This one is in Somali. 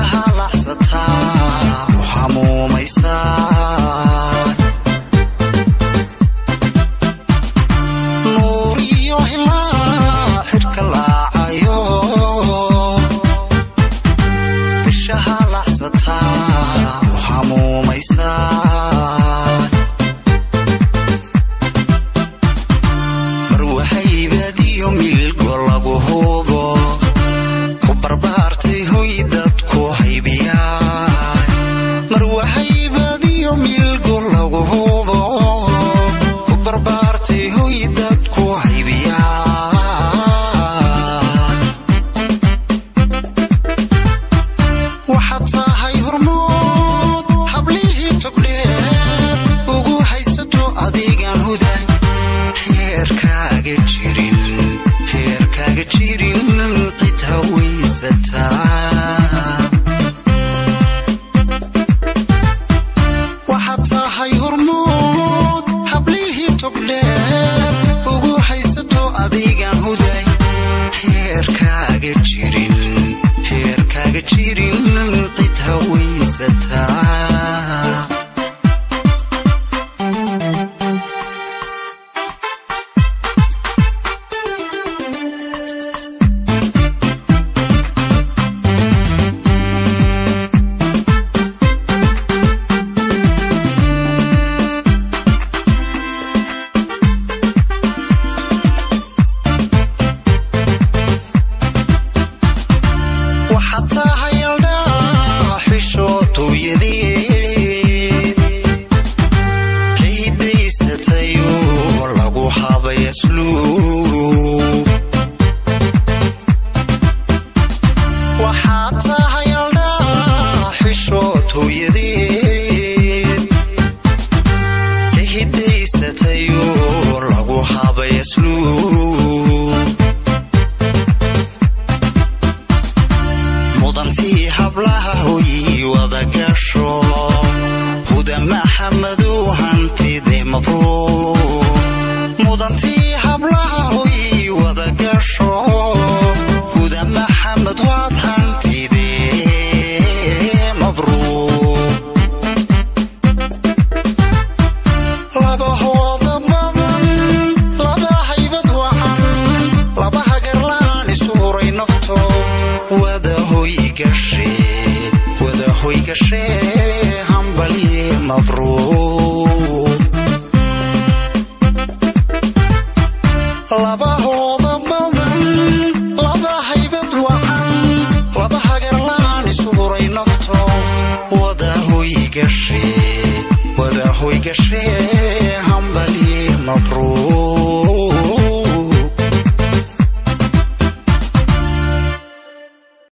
Bishaha laxsataa u xamuumaysaa. Nuur iyo hilaa xidhka laacayo. Bishaha laxsataa u xamuumaysaa. Mar waxaybadiyo milgo lagu hubo ku barbaartay hoy dadku haybiyaa. Mar waxaybadiyo milgo lagu hubo ku barbaartay hoy dadku haybiyaa. Waxaad tahay hormood hablihii togdheer ugu haysato adigaan huda heerkaaga jirin, heerkaaga jirin cid hawaysataa. Waxaad tahay hormood hablihii togdheer ugu haysato adigaan huday heerkaaga jirin, heerkaaga jirin cid hawaysataa. Waxaad tahay aldhaa xishootoyadeed ka hidaysatayo lagu habay asluub. Waxaad tahay aldhaa xishootoyadeed ka hidaysatayo lagu habay asluub. Mudantii hablaha hoyi wada gasho Huda Maxamedow hantide mabruuq. Mudantii hablaha hoyi wada gasho Huda Maxamed waad hantide mabruuq. Labahooda badan, laba haybad wacan, laba hagarlaan isu huray nafto wada hoy gashe, wada hoy gashe hambalye mabruuq. Labahooda badan, laba haybad wacan, laba hagarlaan isu huray nafto wada hoy gashe, wada hoy gashe hambalye mabruuq.